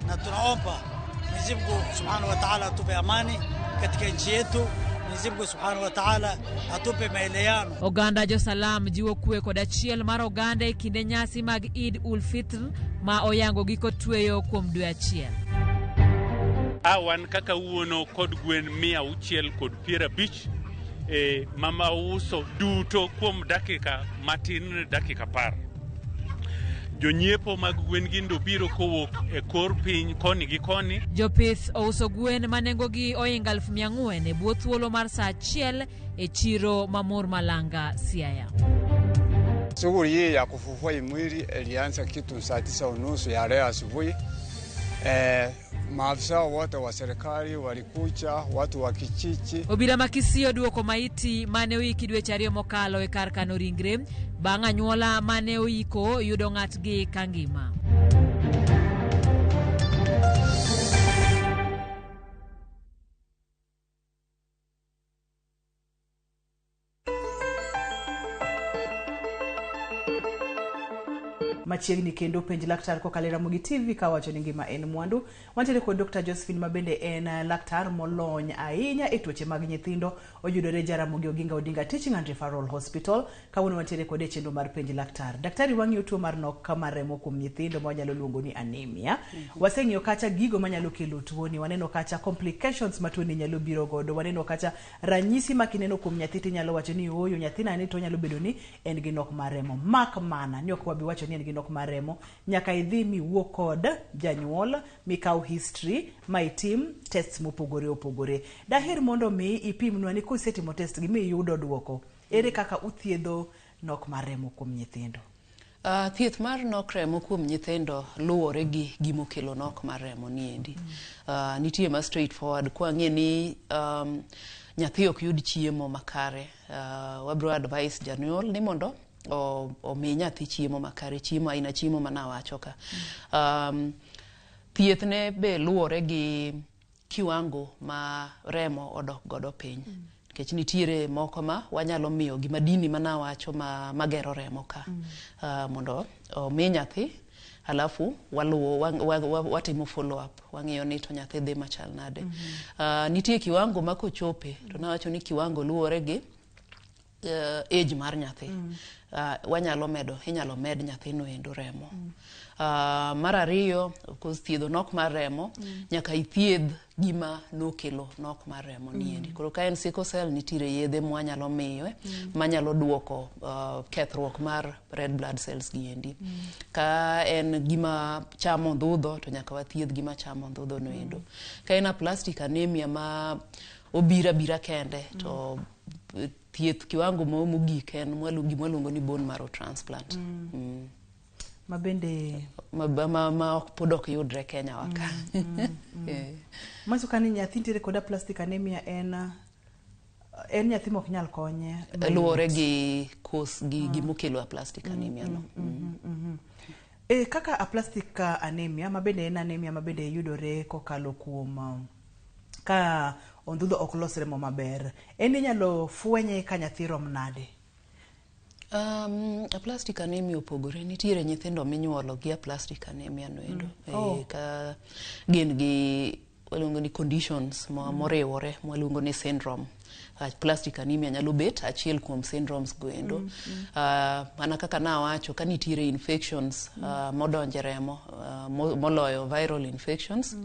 na tunaomba Mwenyezi Mungu Subhanahu wa Ta'ala atupe amani katika nchi yetu. Mwenyezi Mungu Subhanahu wa Ta'ala atupe maelewano. Oganda jo-Salam jiwo kwe kod achiel mar oganda e kinde nyasi mag Eid ul Fitr ma oyango giko tweyo kuom dwe achiel. Wan kaka wuono kod gwen 650 e, mama uso duto kuom dakika matin dakika 10. Jonyiepo mag gwen gindo biro kowuok e kor piny koni gi koni. Jopith ouso gwen ma nengogi ohingo 4,000 e bwo thuolo mar saa achiel e chiro ma Mor Malanga, Siaya. Shughuli hii ya kufufua mwili ilianza kitu saa 9:30 ya leo asubuhi. Maafisa wote wa serikali walikuja, watu wa kijiji. Obila ma Kisii oduoko maiti mane oiki dweche 2 mokalo e kar kano ringre bang' anyuola mane oiko yudo ng'atgi kangima. Machiegni kendo penj laktar kokalo e Ramogi TV kawacho ni ngima en mwandu. Wantiere kod Dr. Josephine mabende en laktar molony ahinya e tuoche mag nyithindo, oyudore Jaramogi Oginga Odinga Teaching and Referral Hospital. Kawuono wantiere kode e chenro mar penj laktar. Daktari, wang'iyo tuo mar nok mar remo kuom nyithindo ma wanyalo luongo ni anemia. Waseng'iyo kacha gigo manyalo kelo tuoni, waneno kacha complications ma tuoni nyalo biro godo, waneno kacha ranyisi ma kineno kuom nyathi tinyalo wacho ni ooyo nyathina ni to nyalo bedo ni en gi nok mar remo. Mak mana ni ok wabi wacho ni en gi nok mar remo, nyaka idhi miwuo kod janyuol, mikaw history ma itim tests mopogore opogore. Daher mondo mi ipimnwa ni kusetimo test gi miyudo duoko, ere kaka uthiedho nok mar remo kuom nyithindo? Thieth mar nok remo kuom nyithindo luwore gi gimokelo nok mar remo niendi. Nitie ma straight forward kwang'e ni nyathi ok yud chiemo makare. Wabro advice janyuol ni mondo omi nyathi chiemo makare, chiemo aina chiemo manawacho ka. Thieth ne be luwore gi kiwango ma remo odok godo piny. Nikech nitiere moko ma wanyalo miyo gi madini manawacho ma magero remo ka. Mondo omi nyathi, alafu waluwo watimo follow up, wang'iyo ni to nyathi dhi machal nade. Nitie kiwango ma kochope, to nawacho ni kiwango luwore gi age mar nyathi. Wanyalo medo, inyalo med nyathino endo remo. Mar ariyo, of course, thiedho nok mar remo, nyaka ithiedh gima nokelo nok mar remo niendi. Koro ka en sickle cell, nitiere yedhe mwanyalo miye manyalo duoko kethruok mar red blood cells giendi. Ka en gima chamo ndhudho, to nyaka wathiedh gima chamo ndhudho no endo. Ka en aplastic anemia ma obira bira kende, to thieth kiwango mogik en gima waluongo ni bone marrow transplant. Ma bende ma ok pod ok yudre Kenya wa ka. Manyiso ka ni nyathi nitiere kod aplastic anemia en nyathi mok nyal konye. Luwore gi cause gi gimokelo aplastic anemia no. Kaka aplastic anemia ma bende en anemia ma bende yudore kokalo kuom ka ondhudho ok los remo maber, en inyalo fwenye ka nyathi rom nade? Aplastic anemia opogore. Nitiere nyithindo minyuolo gi aplastic anemia no endo. Ka gin gi waluongo ni conditions moriwore mwaluongo ni syndrome. Aplastic anemia nyalo bet achiel kuom syndromes go endo. Mana kaka nawacho, ka nitiere infections modonje remo, moloyo viral infections.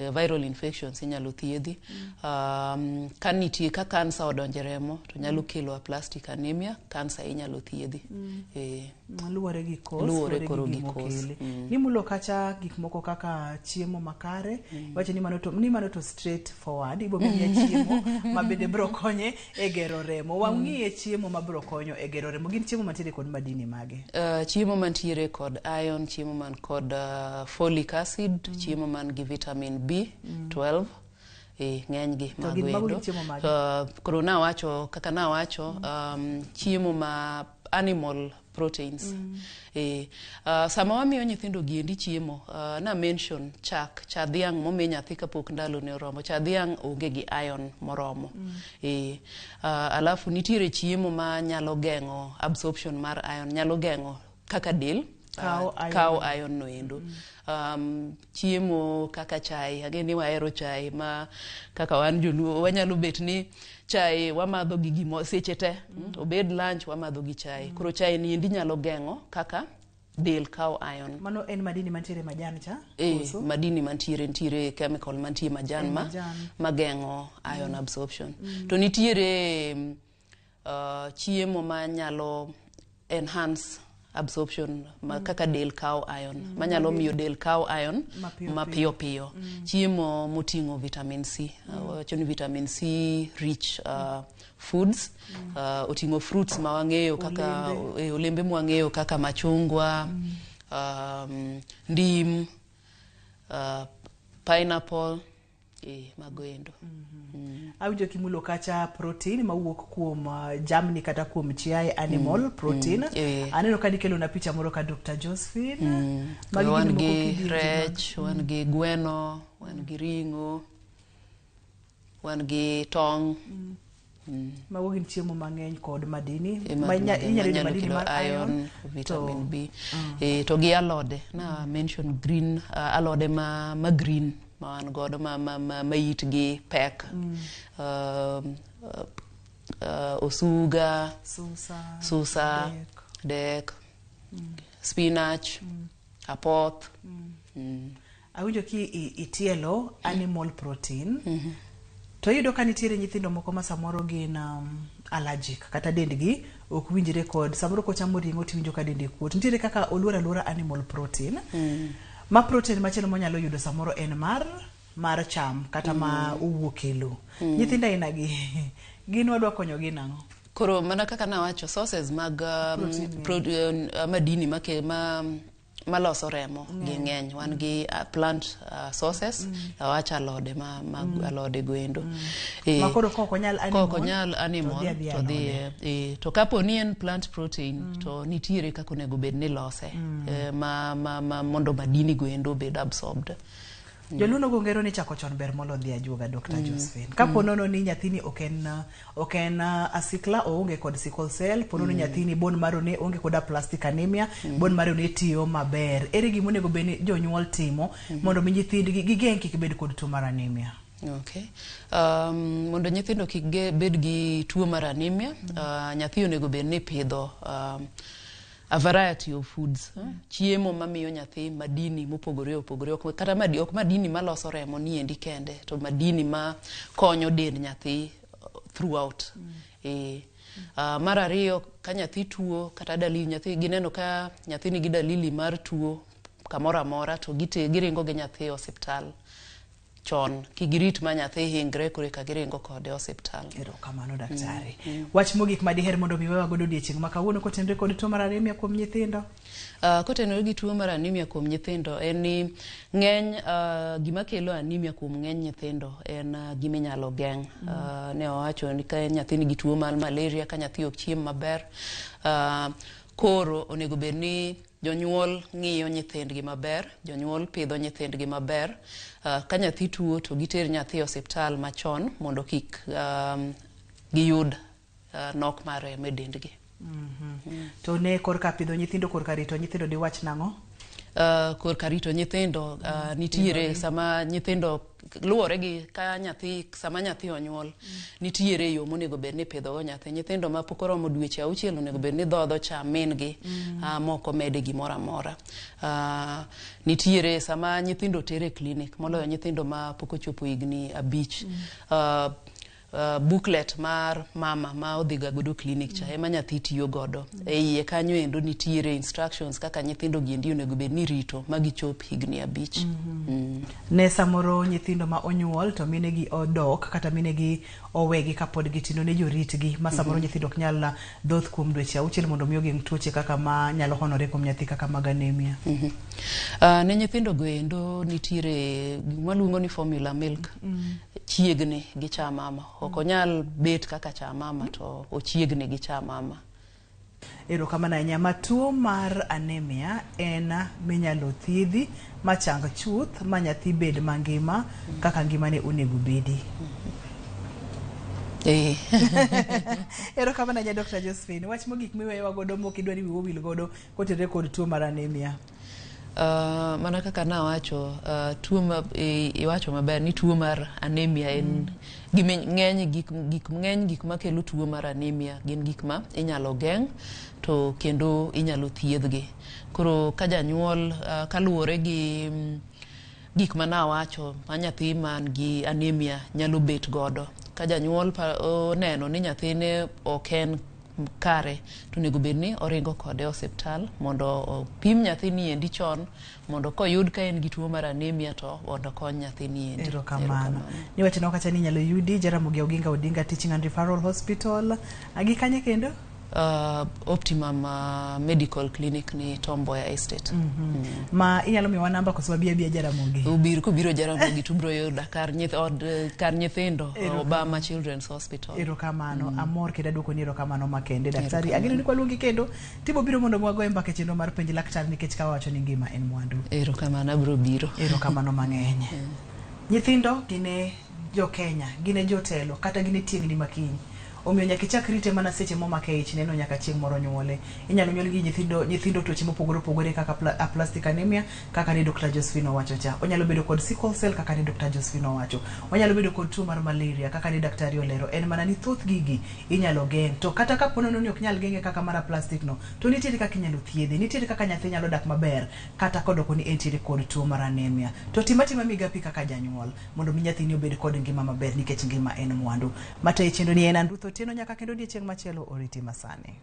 Viral infections inyalo thiedhi. Ka nitie ka kansa odonje remo to nyalo kelo aplastic anemia, kansa inyalo thiedhi. Luwore gi cause, luwore gi koro gi gima cause. okele. Nimulo kacha gik moko kaka chiemo makare, wacho ni mano to straight forward, ibo miye chiemo ma bende bro konye e gero remo. Wang'iye chiemo ma bro konyo e gero remo, gin chiemo mantiere kod madini mage? Chiemo mantiere kod iron, chiemo man kod folic acid, chiemo man gi vitamin B12, ng'eny gi To gin mago mago gin endo. chiemo mage? Koro nawacho kaka nawacho, chiemo ma animal proteins. Sama wamiyo nyithindo giendi chiemo, na mention chak, cha dhiang' momi nyathi kapok ndalo ne oromo. Cha dhiang' onge gi iron moromo. Alafu nitiere chiemo ma nyalo geng'o absorption mar iron, nyalo geng'o kaka del Kawo iron. kawo iron no endo. Chiemo kaka chai, ang'e ni wahero chai ma kaka wan joluo wanyalo bet ni chai wamadho gi gimo seche te, obed lunch wamadho gi chai. Koro chai ni endi nyalo geng'o kaka del kawo iron. Mano en madini mantiere e majan cha? E, Koso? madini mantiere nitiere chemical mantie e majan E ma majan. mageng'o iron absorption. Mm. To nitiere chiemo manyalo enhance absorption ma kaka del kawo iron manyalo miyo del kawo iron Mapiyo mapiyo piyo. Chiemo moting'o vitamin C, wacho ni vitamin C rich foods, oting'o fruits ma wang'eyo kaka Olembe. olembe mwang'eyo kaka machungwa, ndim, pineapple, mago endo. Awinjo kimulo kacha protein mawuok kuom jamni kata kuom chiaye, animal protein. Aneno ka nikelo na picha moro ka Dr. Josephine. Magi Wan gin moko gi kidienje mag- rech, wan gi gweno, wan gi ring'o, wan gi tong'. Mago gin chiemo mang'eny kod madini. E, Ma inyalo yudo manyalo madini kelo mar iron, iron, vitamin to- B. To gi alode, na mention green, alode ma green ma wan godo ma itgi pek. Osuga, Susa, susa, dek, spinach, apoth. Awinjo ki itielo animal protein. To iyudo ka nitiere nyithindo moko ma samoro gin allergic kata dendgi ok winjre kod samoro kochamo ring'o tiwinjo ka dende kuot. Nitiere kaka oluor aluora animal protein. Ma protein machielo monyalo yudo samoro en mar cham kata ma owuok e lowo. Nyithindo aina gi gin wadwa konyogi nang'o? Koro mana kaka nawacho, sources mag Protein madini make, maloso remo gi ng'eny. Wan gi plant sources, awacho alode ma alode goendo. Ma koro ka ok onyal Ka ok animal, onyal to animal dhi adhiya to dhi to kapo ni en plant protein to nitiere kaka onego bed ni lose ma mondo madini goendo obed absorbed. Joluo nogo ngero ni chako chon ber molo dhi ajuoga, Dr. Josephine. Kapo nono ni nyathini ok en a sickler, oonge kod sickle cell, po nono nyathini bone marrow ne onge kod aplastic anemia, bone marrow ne tiyo maber. Ere gima onego bed ni jonyuol timo mondo mi nyithindgi gigeng' kik bed kod tuo mar anemia? Okay. Mondo nyithindo kik bed gi tuo mar anemia, nyathi onego bed ni ipidho a variety of foods. Chiemo mamiyo nyathi madini mopogore opogore, ok, kata ok madini maloso remo niendi kende, to madini ma konyo dend nyathi throughout. Mar ariyo, ka nyathi tuo kata dalili nyathi gineno ka nyathi nigi dalili mar tuo kamoro amora to giringo gi nyathi e osiptal chon, kik girit ma nyathi hingre koreka giringo kode e osiptal. Erokamano daktari. Wach mogik ma diher mondo mi wewa godo odiechieng' ma kawuono kotenore kod tuo mar anemia kuom nyithindo? Kotenore gi tuo mar anemia kuom nyithindo en ni ng'eny gima kelo anemia kuom ng'eny nyithindo en gima inyalo geng'. Ne owacho ni ka nyathi nigi tuo mar malaria, ka nyathi ok chiem maber, koro onego bed ni jonyuol ng'iyo nyithindgi maber, jonyuol pidho nyithindgi maber. Ka nyathi tuo to giter nyathi e osiptal machon mondo kik giyud nok mar remo e dendgi. To ne korka pidho nyithindo, korka rito nyithindo diwach nang'o? Korka rito nyithindo, nitiere sama nyithindo luwore gi ka nyathi sama nyathi onyuol, nitiere yo monego bed ni ipidho go nyathi. Nyithindo ma pok oromo dweche 6 onego bed ni dhodho cha min gi mok omede gimoro amora. Nitiere sama nyithindo oter e klinik, moloyo nyithindo ma pok ochopo higni 5. Booklet mar mama ma odhi ga godo klinik cha ema nyathi tiyo godo. E iye kanyo endo nitiere instructions kaka nyithindo giendi onego bed ni rito ma gichop higni 5. Ne samoro nyithindo ma onyuol to minegi odok kata minegi owegi kapod gitindo ne joritgi ma samoro nyithindo ok nyal dhoth kuom dweche 6 mondo mi ogeng' tuoche kaka ma nyalo honore kuom nyathi kaka mag anemia. Ne nyithindo go endo nitiere gima luongo ni formula milk. Chiegni gi cha mama. Ok onyal bet kaka cha mama to ochiegni gi cha mama. Erokamano ahinya. Ma tuo mar anemia en minyalo thiedhi machang chuth ma nyathi bed mangima kaka ngimane onego bedi. Erokamano ahinya Dr. Josephine. Wach mogik miweyowa godo mok idwa ni wiwa owil godo kotenore kod tuo mar anemia. Mana kaka nawacho, tuo ma iwacho maber ni tuo mar anemia en gima ng'eny gik ng'eny gik makelo tuo mar anemia gin gik ma inyalo geng' to kendo inyalo thiedhgi. Koro ka janyuol kaluwore gi gik ma nawacho ma nyathi man gi anemia nyalo bet godo, ka janyuol oneno ni nyathine ok en kare, to onego bed ni oringo kode e osiptal mondo opim nyathini endi chon, mondo koyud ka en gi tuo mar anemia to mondo okony nyathini endi. Erokamano. Niwachonwa kacha ni inyalo yudi Jaramogi Oginga Odinga Teaching and Referral Hospital. Gi kanye kendo? Optimum Medical Clinic ni Tom Mboya Estate. Ma inyalo miyowa namba koso wabi abiya Jaramogi? Ubir kubiro Jaramogi to ubiro yuda kar nyith, od, kar nyithindo. Erokamano. Obama Children's Hospital. Erokamano. Amor kendo aduoko ni erokamano makende, daktari. Ageno ni kwaluongi kendo tibo biro mondo wagoye mbaka e chenro mar penj laktar, nikech ka wawacho ni ngima en mwandu. Erokamano, abiro biro. Erokamano mang'eny. Nyithindo gin jo Kenya, gin jotelo, kata gin e tieng'ni makiny. Omiyo nyaka ichak rite mana seche momake ich neno nyaka chieng' moro nyuole. Inyalo nyuol gi nyithindo tuoche mopogore opogore kaka aplastic anemia kaka ne Dr. Josephine owacho cha. Onyalo bedo kod sickle cell kaka ne Dr. Josephine owacho. Onyalo bedo kod tuo mar malaria kaka ne daktari olero. En mana ni thoth gigi inyalo geng'. To kata kapo nono ni ok nyal geng'e kaka mar aplastic no, to nitiere kaka inyalo thiedhe, nitiere kaka nyathi nyalo dak maber kata kodoko ni entiere kod tuo mar anemia. To tim atima migapi kaka janyuol mondo mi nyathini obed kod ngima maber, nikech ngima en mwandu. Matayi chenro ni en Anduth Otieno, nyaka kendo odiechieng' machielo oriti masani.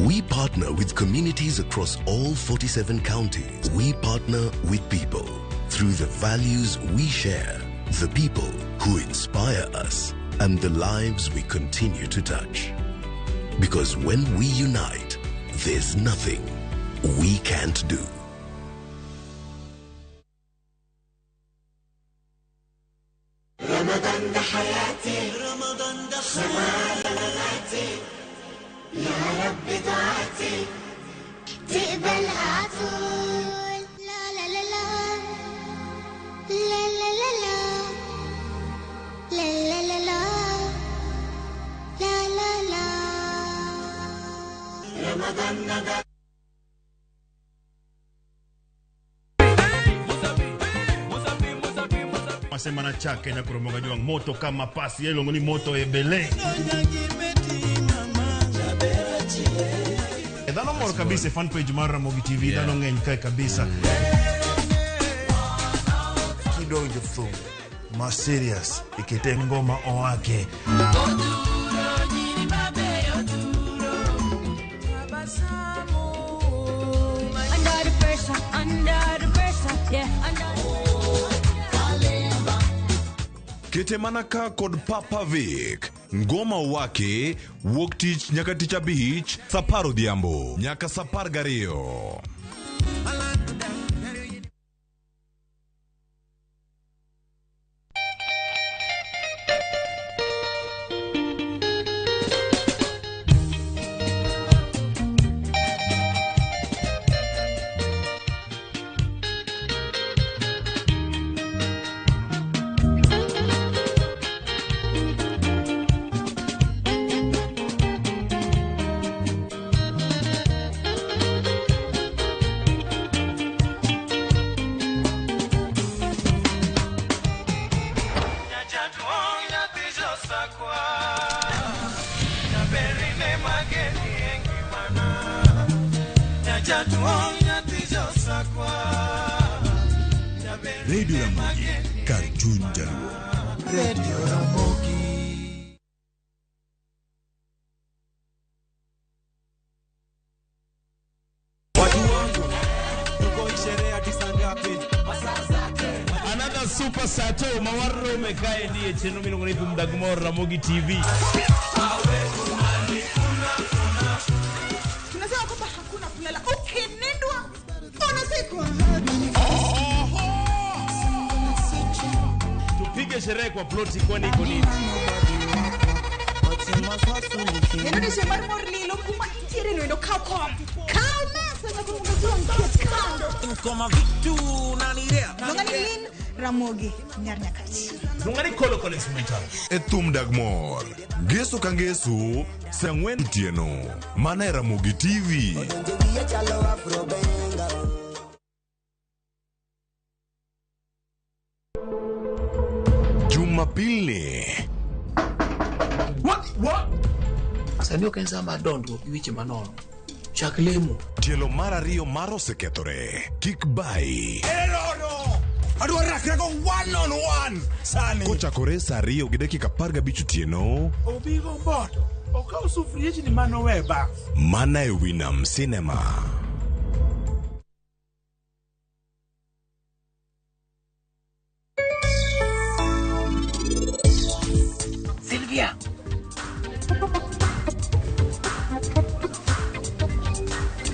We partner with communities across all 47 counties. We partner with people through the values we share, the people who inspire us, and the lives we continue to touch. Because when we unite, there's nothing we can't do. رمضان ده حياتي، رمضان ده حياتي، يا رب دعاتي تقبلها عطول. لا لا لا لا لا لا لا لا لا لا لا لا لا لا. رمضان ده Masema na chake na kuromoga juang moto kama pasi yelongo ni moto ebele. Dhano mor kabisa fan page mar Ramogi TV, dhano ng'eny kae kabisa. Kidonjo thum ma serious ikete ngoma owake. Under the pressure, under the pressure, yeah, under. Kete mana ka kod Papa Vic. Ngoma wake wuok tich nyaka tich abich saa apar odhiambo nyaka saa apar gariyo. Jaduong' nyathi josakwa. Radio Ramogi, kar chuny Jaluo. Radio Ramogi. Watu wangu, tuko sherehe hadi saa ngapi? Another super sato mawarome kae nie chenro miluongo ni Thum Dag Mor Ramogi TV. Tunasema kwamba hakuna kulala. Ukinindwa unazikwa. Tupige sherehe kwa ploti kwani iko nini? Kendo odiechieng' mar mor lilo kuma intiere no endo kaw kom. Kaw mesa nyaka mondo ojwang' ket kando. Koma vitu nanirea. Luonga ni Lin Ramogi Nyar Nyakach. Luonga ni Kolo Kolo Instrumental. E Thum Dag Mor, ngeso ka ngeso, saa ang'wen otieno, mana e Ramogi TV. Jumapili. What? What? Sani ok en sa mar dondruok gi weche manono. Chak lemo. Tielo mar ariyo mar osekethore. Kik bayi. Erono! Adwa rakre go one on one sani. Kochakore saa 2:15 otieno, Obigo mboto. Okaw sufriechni manowe baf. mana e Winam Cinema. Sylvia.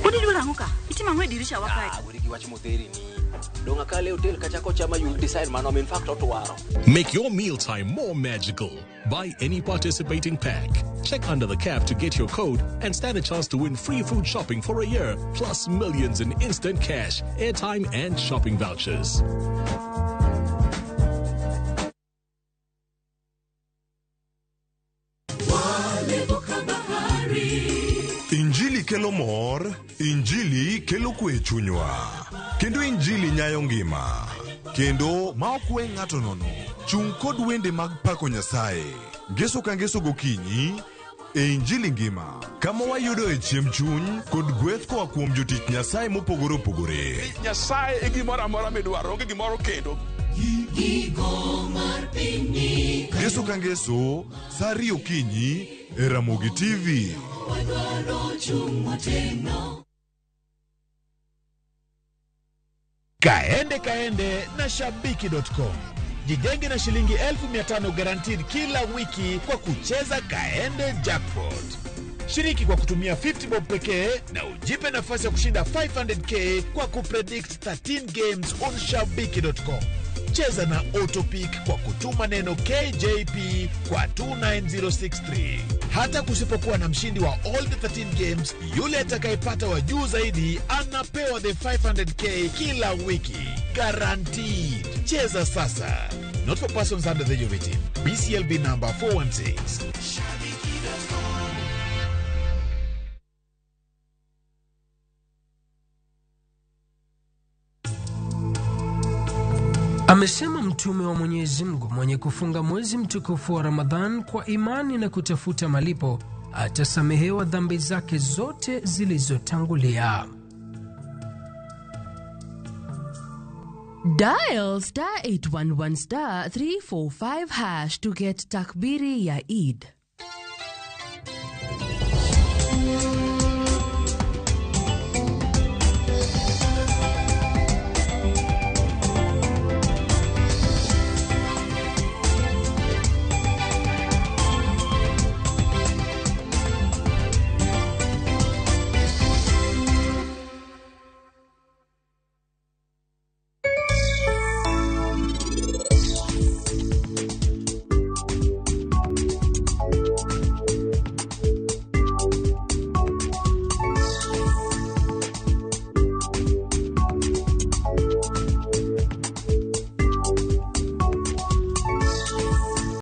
Pod idwaro ang'o ka? Itimo ang'o e dirisha wa kae? Ah, weri gi wach modheri ni. Dong' akale hotel kacha kochama you'll decide mano in fact otwaro. Make your mealtime more magical. Buy any participating pack. Check under the cap to get your code and stand a chance to win free food shopping for a year, plus millions in instant cash, airtime, and shopping vouchers. Injili kelo mor, Injili kelo kwe e chunywa. Kendo Injili nyayo ngima. Kendo ma ok we ng'ato nono. Chung' kod wende mag pako Nyasaye. Ngeso ka ngeso gokinyi e Injili ngima. Kama wayudoe chiemb chuny kod gweth koa kuom jotich Nyasaye mopogore opogore. Nyasaye e gimoro amora midwaro, onge gimoro kendo. Ngeso ka ngeso, saa 2 okinyi e Ramogi TV. Kaende kaende na shabiki.com. Jijenge na shilingi 1500 guaranteed kila wiki kwa kucheza Kaende Jackpot. Shiriki kwa kutumia 50 bob pekee na ujipe nafasi ya kushinda 500k kwa kupredict 13 games on shabiki.com. Cheza na Autopick kwa kutuma neno KJP kwa 29063. Hata kusipokuwa na mshindi wa all the 13 games, yule atakayepata wa juu zaidi anapewa the 500k kila wiki. Guaranteed. Cheza sasa. Not for persons under the age of 18. BCLB number 416. Amesema Mtume wa Mwenyezi Mungu, mwenye kufunga mwezi mtukufu wa Ramadhan kwa imani na kutafuta malipo atasamehewa dhambi zake zote zilizotangulia. Dial star 811 star 345 hash to get Takbiri ya Eid.